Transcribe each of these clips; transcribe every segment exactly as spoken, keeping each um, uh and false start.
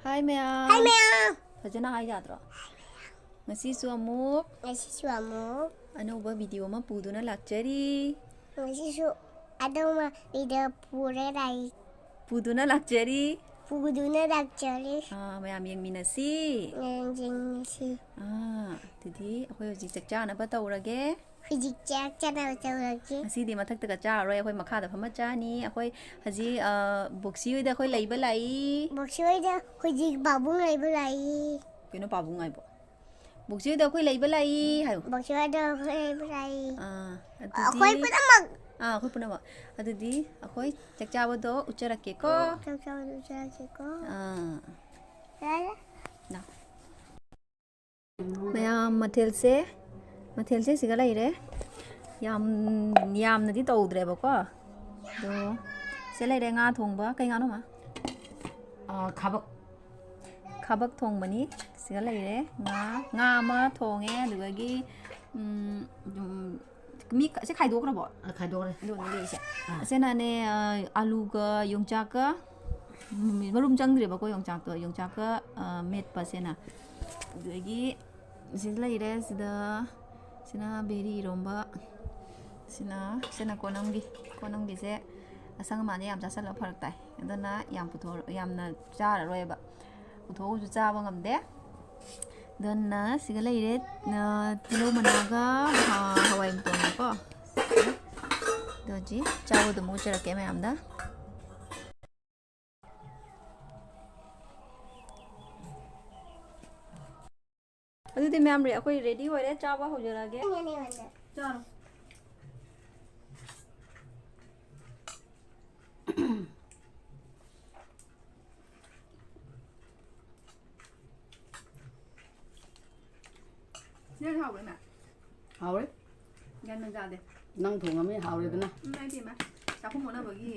ꯍꯥꯏ ꯃꯌꯥꯝ꯫ ꯍꯥꯏ ꯃꯌꯥꯝ꯫ ꯐꯖꯅ ꯍꯥꯏ ꯌꯥꯗ꯭ꯔꯣ? ꯉꯁꯤꯁꯨ ꯑꯃꯨꯛ ꯉꯁꯤꯁꯨ ꯑꯃꯨꯛ ꯑꯅꯧꯕ ꯚꯤꯗꯤꯑꯣ ꯑꯃ ꯄꯨꯗꯨꯅ ꯂꯥꯛꯆꯔꯤ꯫ ꯉꯁꯤꯁꯨ ꯑꯅꯧꯕ ꯚꯤꯗꯤꯑꯣ ꯄꯨꯔꯦ ꯂꯥꯛꯏ꯫ ꯄꯨꯗꯨꯅ ꯂꯥꯛꯆꯔꯤ꯫ ꯄꯨꯗꯨꯅ ꯂꯥꯛꯆꯔꯤ꯫ ꯑꯥ, ꯃꯌꯥꯝ ꯌꯦꯡꯃꯤꯟꯅꯁꯤ꯫ ꯃꯌꯥꯝ ꯌꯦꯡꯃꯤꯟꯅꯁꯤ꯫ ꯑꯥ, ꯑꯗꯨꯗꯤ ꯑꯩꯈꯣꯏ ꯍꯧꯖꯤꯛ ꯆꯥꯛ ꯆꯥꯅꯕ ꯇꯧꯔꯒꯦ꯫ ꯍꯧꯖꯤꯛ ꯆꯥꯛ ꯆꯥꯅꯕ ꯇꯧꯔꯒꯦ꯫ ꯉꯁꯤꯗꯤ ꯃꯊꯛꯇꯒ ꯆꯥꯔꯔꯣꯏ, ꯑꯩꯈꯣꯏ ꯃꯈꯥꯗ ꯐꯝꯃ ꯆꯥꯅꯤ꯫ ꯑꯩꯈꯣꯏ ꯍꯧꯖꯤꯛ, ꯑ, ꯕꯣꯛꯁꯤ ꯍꯣꯏꯗ ꯑꯩꯈꯣꯏ ꯂꯩꯕ ꯂꯥꯛꯏ꯫ ꯕꯣꯛꯁꯤ ꯍꯣꯏꯗ ꯍꯧꯖꯤꯛ ꯄꯥꯕꯨꯡ ꯂꯩꯕ ꯂꯥꯛꯏ꯫ ꯀꯩꯅꯣ ꯄꯥꯕꯨꯡ ꯍꯥꯏꯕꯣ? ꯕꯣꯛꯁꯤ ꯍꯣꯏꯗ ꯑꯩꯈꯣꯏ ꯂꯩꯕ ꯂꯥꯛꯏ ꯍꯥꯏꯌꯣ꯫ ꯕꯣꯛꯁꯤ ꯍꯣꯏꯗ ꯑꯩꯈꯣꯏ ꯂꯩꯕ ꯂꯥꯛꯏ꯫ ꯑꯥ, ꯑꯗꯨꯗꯤ ꯑꯩꯈꯣꯏ ꯄꯨꯝꯅꯃꯛ꯫ ꯑꯥ, ꯑꯩꯈꯣꯏ ꯄꯨꯝꯅꯃꯛ꯫ ꯑꯗꯨꯗꯤ ꯑꯩꯈꯣꯏ ꯆꯥꯛ ꯆꯥꯕꯗꯣ ꯎꯠꯆꯔꯛꯀꯦꯀꯣ꯫ ꯆꯥꯛ ꯆꯥꯕꯗꯣ ꯎꯠꯆꯔꯛꯀꯦꯀꯣ꯫ ꯑꯥ꯫ ꯌꯥꯔꯦ꯫ ꯂꯥꯛ꯫ ꯃꯌꯥꯝ ꯃꯊꯦꯜꯁꯦ, ꯃꯊꯦꯜꯁꯦ ꯁꯤꯒ ꯂꯩꯔꯦ꯫ ꯌꯥꯝ, ꯌꯥꯝꯅꯗꯤ ꯇꯧꯗ꯭ꯔꯦꯕꯀꯣ꯫ ꯑꯗꯣ ꯁꯤꯗ ꯂꯩꯔꯦ ꯉꯥ ꯊꯣꯡꯕ꯫ ꯀꯩ ꯉꯥꯅꯣ, ꯃꯥ? ꯑꯥ, ꯈꯥꯕꯛ꯫ ꯈꯥꯕꯛ ꯊꯣꯡꯕꯅꯤ꯫ ꯁꯤꯒ ꯂꯩꯔꯦ ꯉꯥ, ꯉꯥ ꯑꯃ ꯊꯣꯡꯉꯦ꯫ ꯑꯗꯨꯗꯒꯤ, ꯎꯝ, ꯎꯝ, ꯃꯤ ꯁꯤ ꯈꯥꯏꯗꯣꯛꯈ꯭ꯔꯕꯣ? ꯑ, ꯈꯥꯏꯗꯣꯛꯈ꯭ꯔꯦ꯫ ꯑꯗꯨꯅꯦ ꯂꯩꯁꯦ꯫ ꯑꯥ꯫ ꯑꯁꯤꯅꯅꯦ, ꯑ, ꯑꯂꯨꯒ ꯌꯣꯡꯆꯥꯛꯀ, ꯎꯝ, ꯃꯔꯨꯝ ꯆꯪꯗ꯭ꯔꯦꯕꯀꯣ ꯌꯣꯡꯆꯥꯛꯇꯣ꯫ ꯌꯣꯡꯆꯥꯛꯀ, ꯑ, ꯃꯦꯠꯄꯁꯦꯅ꯫ ꯑꯗꯨꯗꯒꯤ ꯁꯤꯗ ꯂꯩꯔꯦ, ꯁꯤꯗ, ꯁꯤꯅ ꯕꯦꯔꯤ ꯏꯔꯣꯝꯕ, ꯁꯤꯅ, ꯁꯤꯅ ꯀꯣꯅꯝꯒꯤ꯫ ꯀꯣꯅꯝꯒꯤꯁꯦ ꯑꯁꯪ ꯑꯃꯥꯟꯁꯦ ꯌꯥꯝ ꯆꯥꯁꯜꯂꯒ ꯐꯔꯛ ꯇꯥꯏ꯫ ꯑꯗꯨꯅ ꯌꯥꯝ ꯄꯨꯊꯣꯛ-, ꯌꯥꯝꯅ ꯆꯥꯔꯔꯣꯏꯕ꯫ ꯄꯨꯊꯣꯛꯑꯁꯨ ꯆꯥꯕ ꯉꯝꯗꯦ꯫ ꯑꯗꯨꯅ ꯁꯤꯒ ꯂꯩꯔꯦ, ꯑ, ꯇꯤꯜꯍꯧ ꯃꯅꯥꯒ, ꯑ, ꯍꯋꯥꯏ ꯃꯇꯣꯟꯒꯀꯣ꯫ ꯑꯗꯣ ꯍꯧꯖꯤꯛ ꯆꯥꯕꯗꯣ ꯑꯃꯨꯛ ꯎꯠꯆꯔꯛꯀꯦ ꯃꯌꯥꯝꯗ꯫ ꯑꯗꯨꯗꯤ ꯃꯌꯥꯝ, ꯑꯩꯈꯣꯏ ready ꯑꯣꯏꯔꯦ, ꯆꯥꯕ ꯍꯧꯖꯔꯛꯑꯒꯦ꯫ ꯆꯥꯔꯣ꯫ ꯁꯤꯅ ꯍꯥꯎꯕ꯭ꯔꯥ, ꯏꯃꯥ? ꯍꯥꯎꯔꯦ꯫ ꯒ꯭ꯌꯥꯟ ꯃꯦꯟ ꯇꯥꯗꯦ꯫ ꯅꯪ ꯊꯣꯡꯉꯝꯃꯤ ꯍꯥꯎꯔꯦꯗꯅ꯫ ꯎꯝ, ꯏꯃꯥꯏ ꯄꯦꯝꯃ꯫ ꯆꯥꯛꯈꯨꯝ ꯑꯣꯟꯅꯕꯒꯤ꯫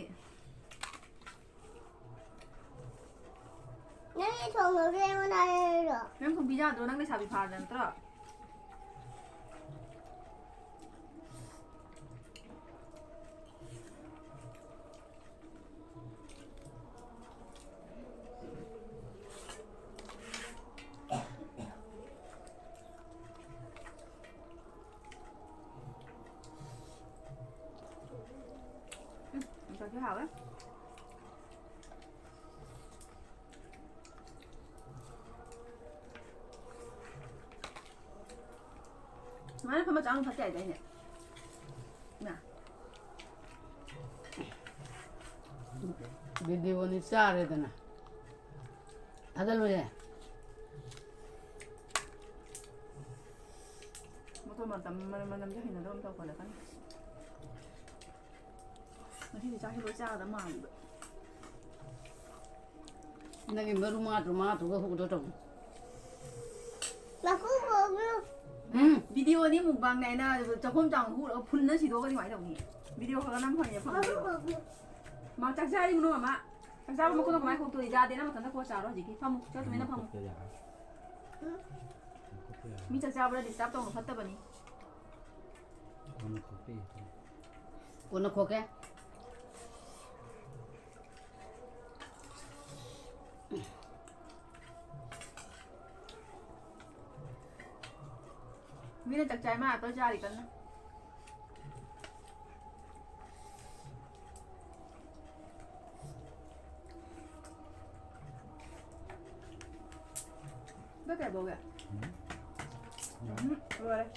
ꯅꯪꯒꯤ ꯊꯣꯡꯕꯁꯦ ꯑꯩꯉꯣꯟꯗ ꯍꯥꯏꯔꯛꯏꯔꯣ? ꯅꯪ ꯊꯣꯡꯕꯤ ꯌꯥꯗ꯭ꯔꯣ? ꯅꯪ ꯂꯩꯁꯥꯕꯤ ꯐꯥꯔꯕ ꯅꯠꯇ꯭ꯔꯣ? ꯁꯨꯃꯥꯏꯅ ꯐꯝꯃ ꯆꯥꯕ ꯐꯠꯇꯦ ꯍꯥꯏꯗꯥꯏꯅꯦ? ꯏꯃꯥ꯫ ꯚꯤꯗꯤꯑꯣꯅꯤ ꯆꯥꯔꯦꯗꯅ꯫ ꯊꯥꯒꯠꯂꯨꯍꯦ꯫ ꯃꯇꯣꯟ ꯃꯇꯝ-, ꯃꯅꯝ-, ꯃꯅꯝꯁꯦ ꯍꯩꯅꯗꯕ ꯑꯃ ꯇꯧꯈꯠꯂꯛꯀꯅꯤ꯫ ꯉꯁꯤꯗꯤ ꯆꯥꯛꯁꯦ ꯂꯣꯏ ꯆꯥꯒꯗꯕ ꯃꯥꯜꯂꯦꯕ꯫ ꯅꯪꯒꯤ ꯃꯔꯨ ꯃꯉꯥ ꯇꯔꯨꯛ ꯃꯉꯥ ꯇꯔꯨꯛꯀ ꯍꯨꯛꯇꯣ ꯇꯧ꯫ ꯃꯀꯨ ꯈꯣꯛꯂꯨ꯫ ꯎꯝ꯫ ꯚꯤꯗꯤꯑꯣꯅꯤ ꯃꯨꯛꯕꯥꯡꯅꯦ ꯍꯥꯏꯅ ꯆꯥꯛꯈꯨꯝ ꯆꯥꯎꯅ ꯍꯨꯔꯒ ꯐꯨꯜꯅ ꯁꯤꯗꯣꯛꯑꯒꯗꯤ ꯀꯃꯥꯏꯅ ꯇꯧꯅꯤ? ꯚꯤꯗꯤꯑꯣ ꯈꯔ ꯅꯝ ꯐꯪꯉꯦ ꯃꯀꯨ ꯐꯪꯗꯦ꯫ ꯈꯣꯛꯂꯨ꯫ ꯃꯥ ꯆꯥꯛ ꯆꯥꯔꯤꯕꯅꯣ ꯃꯃꯥ? ꯆꯥꯛ ꯆꯥꯕ ꯃꯈꯨꯠꯅ ꯀꯃꯥꯏꯅ ꯈꯣꯛꯇꯣꯏ? ꯌꯥꯗꯦ, ꯅꯪ ꯃꯊꯟꯇ ꯈꯣꯛꯑ ꯆꯥꯔꯣ ꯍꯧꯖꯤꯛꯀꯤ꯫ ꯐꯝꯃꯨ, ꯆꯠ ꯇꯨꯃꯤꯟꯅ ꯐꯝꯃꯨ꯫ ꯈꯣꯛꯄ ꯌꯥꯔꯣꯏ꯫ ꯈꯣꯛꯄ ꯌꯥꯔꯣꯏ꯫ ꯃꯤ ꯆꯥꯛ ꯆꯥꯕꯗ ꯗꯤꯁꯇꯥꯔꯕ ꯇꯧꯕ ꯐꯠꯇꯕꯅꯤ꯫ ꯀꯣꯟꯅ ꯈꯣꯛꯄꯤꯒꯦ꯫ ꯀꯣꯟꯅ ꯈꯣꯛꯀꯦ꯫ ꯃꯤꯅ ꯆꯥꯛ ꯆꯥꯏ, ꯃꯥ ꯑꯇꯩ ꯆꯥꯔꯤ ꯀꯟꯅ꯫ ꯑꯗꯣ ꯀꯩꯗꯧꯒꯦ? ꯎꯝ꯫ ꯎꯝ, ꯂꯣꯏꯔꯦ꯫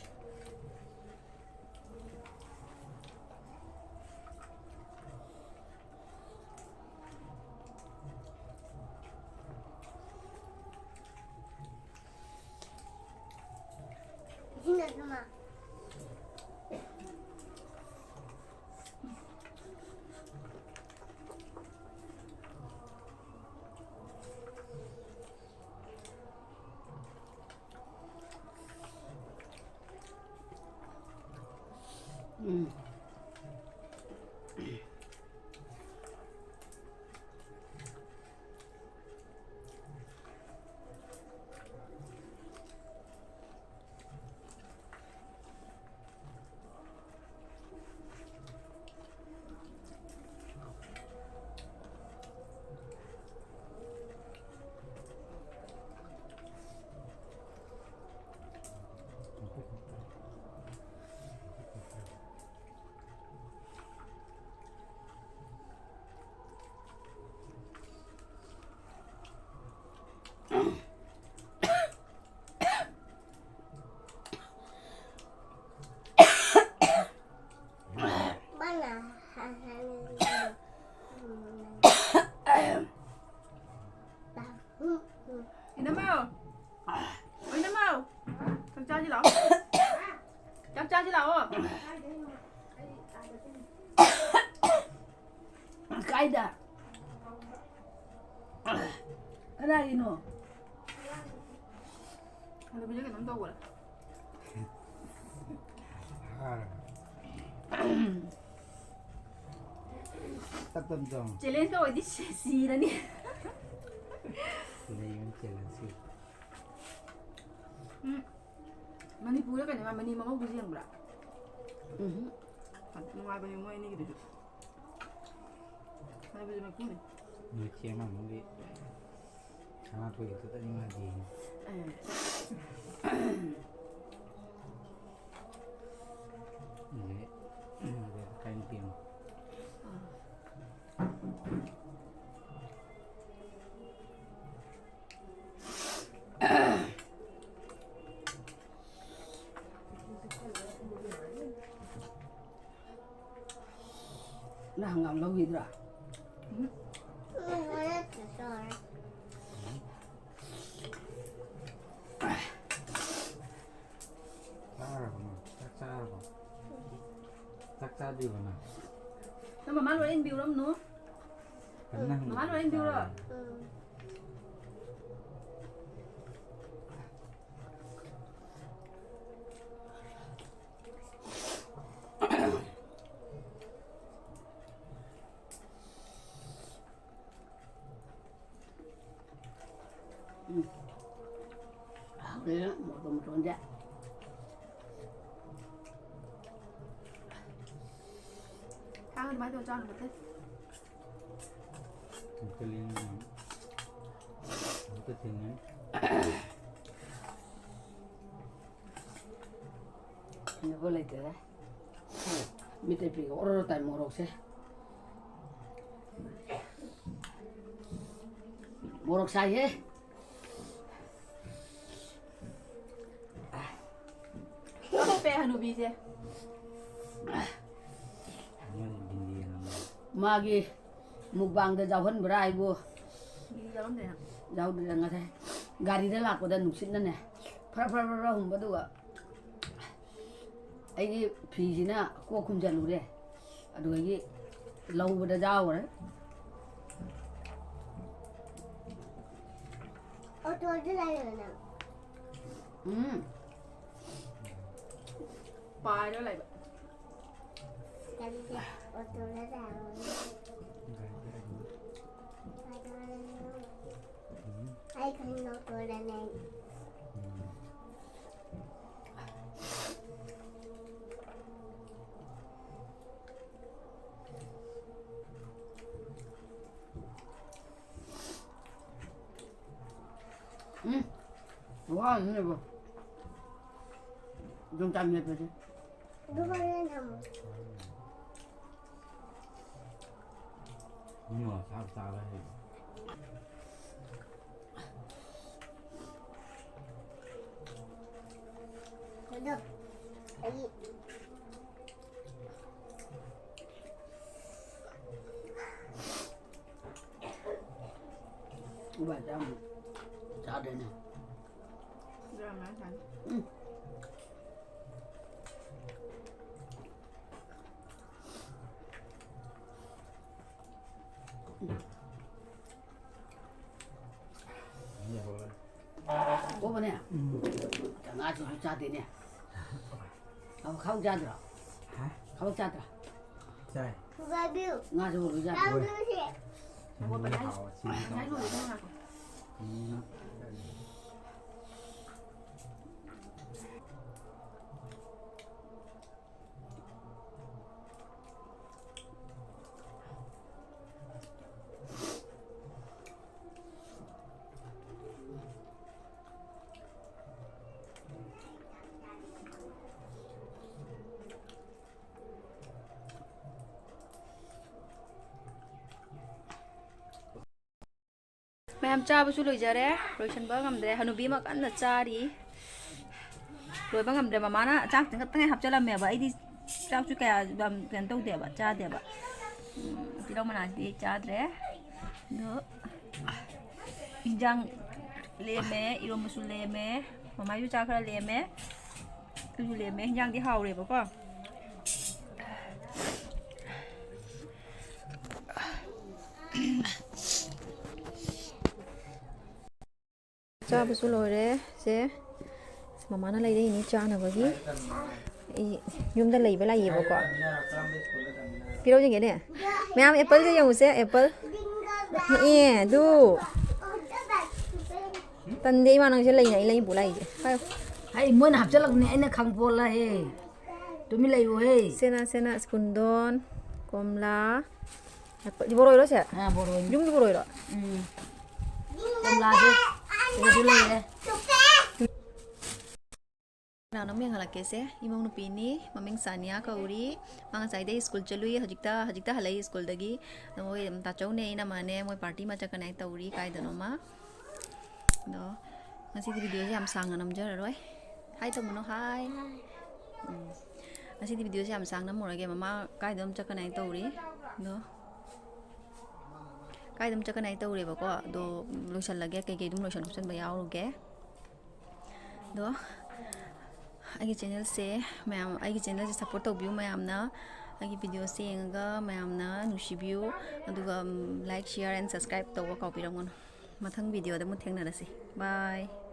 ꯂꯥꯛꯑꯣ꯫ ꯀꯥꯏꯗ? ꯀꯅꯥꯒꯤꯅꯣ? ꯍꯅꯨꯕꯤꯁꯦ ꯀꯩꯅꯣꯝ ꯇꯧꯈ꯭ꯔꯦ꯫ ꯇꯞ ꯇꯞ ꯆꯪꯉꯣ꯫ Challenge ꯀ ꯑꯣꯏꯗꯤ ꯁꯤ-, ꯁꯤꯔꯅꯤ꯫ ꯂꯩꯕꯅꯤ challenge ꯁꯤ꯫ ꯎꯝ꯫ ꯃꯅꯤꯄꯨꯔꯗ ꯀꯩꯅꯣ ꯃꯅꯤ ꯃꯃꯧꯗꯨꯁꯨ ꯌꯦꯡꯕ꯭ꯔꯥ? ꯎꯝ꯫ ꯅꯨꯡꯉꯥꯏꯕꯅꯦ ꯃꯣꯏ ꯑꯅꯤꯒꯤꯗꯨꯁꯨ꯫ ꯍꯅꯨꯕꯤꯁꯦ ꯃꯩꯈꯨꯅꯦ꯫ ꯅꯣꯏ ꯆꯦ ꯃꯥꯟꯕꯒꯤ ꯁꯅꯥꯊꯣꯏꯒꯤ ꯆꯠꯅꯤꯡꯉꯗꯤ꯫ ꯑꯦ꯫ ꯑꯗꯩ, ꯑꯗꯩ ꯀꯥꯏ ꯅꯨꯄꯤ ꯑꯃ꯫ ꯅꯪ ꯍꯪꯒꯥꯝ ꯂꯧꯈꯤꯗ꯭ꯔꯣ? ꯎꯝ, ꯍꯣꯔꯦꯟ ꯆꯥꯔꯦ꯫ ꯆꯥꯔꯕꯣ ꯅꯪ? ꯆꯥꯛ ꯆꯥꯔꯕꯣ? ꯆꯥꯛ ꯆꯥꯗ꯭ꯔꯤꯕꯣ ꯅꯪ? ꯅꯪ ꯃꯃꯥ ꯂꯣꯏ ꯏꯟꯕꯤꯔꯝꯅꯨ꯫ ꯐꯖꯅ ꯍꯪꯉꯣ꯫ ꯃꯃꯥ ꯂꯣꯏ ꯏꯟꯕꯤꯔꯣ? ꯆꯥꯔꯕꯣ? ꯎꯝ꯫ ꯎꯝ꯫ ꯍꯥꯎꯔꯦ, ꯃꯣꯇꯣꯟ ꯃꯣꯇꯣꯟꯁꯦ꯫ ꯁꯥ ꯑꯗꯨꯃꯥꯏꯅ ꯇꯧꯔ ꯆꯥꯅꯨ, ꯐꯠꯇꯦ꯫ ꯑꯃꯨꯛꯀ ꯂꯦꯡꯉꯨ꯫ ꯑꯃꯨꯛꯀ ꯊꯤꯡꯉꯨ꯫ ꯁꯤꯡꯅꯕ ꯂꯩꯇ꯭ꯔꯦ꯫ ꯃꯤꯠꯇ ꯄꯤꯒ ꯑꯣꯔꯣ ꯑꯣꯔꯣ ꯇꯥꯏ ꯃꯣꯔꯣꯛꯁꯦ꯫ ꯃꯣꯔꯣꯛ ꯁꯥꯏꯍꯦ꯫ ꯀꯞꯄꯦ ꯍꯅꯨꯕꯤꯁꯦ꯫ ꯃꯥꯒꯤ ꯃꯨꯛꯕꯥꯡꯗ ꯌꯥꯎꯍꯟꯕ꯭ꯔꯥ ꯍꯥꯏꯕꯨ? ꯌꯥꯎꯔꯝꯗꯦ꯫ ꯌꯥꯎꯗ꯭ꯔꯦ꯫ ꯉꯁꯥꯏ ꯒꯥꯔꯤꯗ ꯂꯥꯛꯄꯗ ꯅꯨꯡꯁꯤꯠꯅꯅꯦ ꯐꯔ ꯐꯔ ꯐꯔ ꯐꯔ ꯍꯨꯝꯕ, ꯑꯗꯨꯒ ꯑꯩꯒꯤ ꯐꯤꯁꯤꯅ ꯀꯣꯛ ꯈꯨꯝꯖꯤꯜꯂꯨꯔꯦ, ꯑꯗꯨꯗꯒꯤ ꯂꯧꯕꯗ ꯌꯥꯎꯈ꯭ꯔꯦ꯫ ꯑꯣꯇꯣꯗ ꯂꯩꯔꯣ ꯅꯪ? ꯎꯝ꯫ ꯄꯥꯏꯔ ꯂꯩꯕ꯫ ꯇꯜꯂꯦ, ꯑꯣꯇꯣꯗ ꯂꯩꯔꯣ꯫ ꯑꯩ ꯈꯪꯉꯦ, ꯑꯣꯇꯣꯗꯅꯦ꯫ ꯎꯝ, ꯋꯥꯅꯦꯕ꯫ ꯌꯣꯡꯆꯥꯛ ꯃꯦꯠꯄꯁꯦ꯫ ꯑꯗꯨꯒ ꯍꯣꯔꯦꯟ ꯊꯝꯃꯣ꯫ ꯃꯤ ꯃꯣꯔꯣꯛ ꯆꯥꯕ ꯆꯥꯕ ꯍꯩ꯫ ꯑꯗꯣ, ꯑꯩ ꯎꯕ ꯆꯥꯝ ꯆꯥꯗꯦꯅꯦ꯫ ꯎꯝ꯫ ꯀꯣꯕꯅꯦ꯫ ꯎꯝ꯫ ꯉꯥꯁꯤꯁꯨ ꯆꯥꯗꯦꯅꯦ꯫ ꯑꯃ ꯈꯥꯎ ꯆꯥꯗ꯭ꯔꯣ? ꯍꯥ? ꯈꯥꯎ ꯆꯥꯗ꯭ꯔꯣ? ꯆꯥꯏ꯫ ꯉꯥꯁꯨ ꯂꯣꯏ ꯆꯥꯗ꯭ꯔꯣ? ꯍꯣꯏ꯫ ꯎꯝ, ꯍꯥꯎꯋꯦ꯫ ꯁꯤꯡꯖꯨ ꯇꯧꯔ ꯆꯥꯏ꯫ ꯎꯝ꯫ ꯃꯌꯥꯝ ꯆꯥꯕꯁꯨ ꯂꯣꯏꯖꯔꯦ, ꯂꯣꯏꯁꯟꯕ ꯉꯝꯗ꯭ꯔꯦ꯫ ꯍꯅꯨꯕꯤ ꯑꯃ ꯀꯟꯅ ꯆꯥꯔꯤ꯫ ꯂꯣꯏꯕ ꯉꯝꯗ꯭ꯔꯦ꯫ ꯃꯃꯥꯅ ꯆꯥꯛ ꯇꯪꯈꯥꯏ ꯍꯥꯞꯆꯜꯂꯝꯃꯦꯕ꯫ ꯑꯩꯗꯤ ꯆꯥꯛꯁꯨ ꯀꯌꯥ ꯌꯥꯝ ꯀꯩꯅꯣ ꯇꯧꯗꯦꯕ, ꯆꯥꯗꯦꯕ꯫ ꯎꯝ, ꯇꯤꯜꯍꯧ ꯃꯅꯥꯁꯤꯗꯤ ꯑꯩ ꯆꯥꯗ꯭ꯔꯦ꯫ ꯑꯗꯣ ꯏꯟꯖꯥꯡ ꯂꯦꯝꯃꯦ, ꯏꯔꯣꯝꯕꯁꯨ ꯂꯦꯝꯃꯦ, ꯃꯃꯥꯏꯁꯨ ꯆꯥꯛ ꯈꯔ ꯂꯦꯝꯃꯦ꯫ ꯑꯗꯨꯁꯨ ꯂꯦꯝꯃꯦ, ꯍꯤꯟꯖꯥꯡꯗꯤ ꯍꯥꯎꯔꯦꯕꯀꯣ꯫ ꯆꯥꯕꯁꯨ ꯂꯣꯏꯔꯦ꯫ ꯁꯦ, ꯃꯃꯥꯅ ꯂꯩꯔꯛꯏꯅꯤ ꯆꯥꯅꯕꯒꯤ꯫ ꯑꯩ ꯌꯨꯝꯗ ꯂꯩꯕ ꯂꯥꯛꯏꯌꯦꯕꯀꯣ꯫ ꯄꯤꯔꯛꯎꯁꯤꯒꯦꯅꯦ꯫ ꯃꯌꯥꯝ appleꯁꯦ ꯌꯦꯡꯉꯨꯁꯦ, apple꯫ ꯑꯦ, ꯑꯗꯨ꯫ ꯇꯟꯗꯦ ꯏꯃꯥ, ꯅꯪꯁꯦ ꯂꯩꯅ ꯑꯩ ꯂꯩꯕꯨ ꯂꯥꯛꯏꯁꯦ꯫ ꯄꯥꯏꯌꯨ꯫ ꯍꯩ, ꯃꯣꯏꯅ ꯍꯥꯞꯆꯜꯂꯛꯄꯅꯦ, ꯑꯩꯅ ꯈꯪꯄꯣꯠꯂꯍꯦ꯫ ꯇꯨꯃꯤꯟ ꯂꯩꯌꯨꯍꯦ꯫ ꯁꯦꯅꯥ, ꯁꯦꯅꯥ, ꯁ꯭ꯀꯨꯟꯗꯣꯟ, ꯀꯣꯝꯂꯥ꯫ Apple꯫ ꯕꯣꯔꯣꯏꯔꯣ ꯁꯦ? ꯑꯥ, ꯕꯣꯔꯣꯏꯅꯤ꯫ ꯌꯨꯝꯒꯤ ꯕꯣꯔꯣꯏꯔꯣ? ꯎꯝ꯫ ꯀꯣꯝꯂꯥꯁꯦ ꯁꯤꯗꯁꯨ ꯂꯩꯔꯦ꯫ ꯀꯅꯥꯅꯣꯝ ꯌꯦꯡꯍꯜꯂꯛꯀꯦꯁꯦ꯫ ꯏꯃꯧ ꯅꯨꯄꯤꯅꯤ, ꯃꯃꯤꯡ ꯁꯥꯅꯤꯌꯥ ꯀꯧꯔꯤ꯫ ꯃꯥ ꯉꯁꯥꯏꯗꯩ ꯁ꯭ꯀꯨꯜ ꯆꯠꯂꯨꯏ, ꯍꯧꯖꯤꯛꯇ, ꯍꯧꯖꯤꯛꯇ ꯍꯜꯂꯛꯏ ꯁ꯭ꯀꯨꯜꯗꯒꯤ꯫ ꯑꯗꯣ ꯃꯣꯏ ꯇꯥꯆꯧꯅꯦ, ꯏꯅꯝꯃꯅꯦ, ꯃꯣꯏ party ꯑꯃ ꯆꯠꯀꯅꯤ ꯍꯥꯏ ꯇꯧꯔꯤ ꯀꯥꯏꯗꯅꯣꯃ꯫ ꯑꯗꯣ ꯉꯁꯤꯗꯤ videoꯁꯦ ꯌꯥꯝ ꯁꯥꯡꯅ ꯅꯝꯖꯔꯔꯣꯏ꯫ Hi ꯇꯧꯕꯅꯣ, hi꯫ ꯎꯝ꯫ ꯉꯁꯤꯗꯤ videoꯁꯦ ꯌꯥꯝ ꯁꯥꯡꯅ ꯅꯝꯃꯔꯣꯏꯒꯦ, ꯃꯃꯥ ꯀꯥꯏꯗꯅꯣꯝ ꯆꯠꯀꯅꯤ ꯍꯥꯏ ꯇꯧꯔꯤ꯫ ꯑꯗꯣ ꯀꯥꯏꯗꯅꯣꯝ ꯆꯠꯀꯅꯤ ꯍꯥꯏ ꯇꯧꯔꯦꯕꯀꯣ꯫ ꯑꯗꯣ ꯂꯣꯏꯁꯜꯂꯒꯦ, ꯀꯩꯀꯩ ꯑꯗꯨꯝ ꯂꯣꯏꯁꯟ ꯈꯣꯠꯆꯟꯕ ꯌꯥꯎꯔꯨꯒꯦ꯫ ꯑꯗꯣ ꯑꯩꯒꯤ channelꯁꯦ ꯃꯌꯥꯝ, ꯑꯩꯒꯤ channelꯁꯦ support ꯇꯧꯕꯤꯌꯨ ꯃꯌꯥꯝꯅ꯫ ꯑꯩꯒꯤ videoꯁꯦ ꯌꯦꯡꯉꯒ ꯃꯌꯥꯝꯅ ꯅꯨꯡꯁꯤꯕꯤꯌꯨ꯫ ꯑꯗꯨꯒ, ꯎꯝ, like, share and subscribe ꯇꯧꯕ ꯀꯥꯎꯕꯤꯔꯝꯒꯅꯨ꯫ ꯃꯊꯪ videoꯗ ꯑꯃꯨꯛ ꯊꯦꯡꯅꯔꯁꯤ꯫ Bye꯫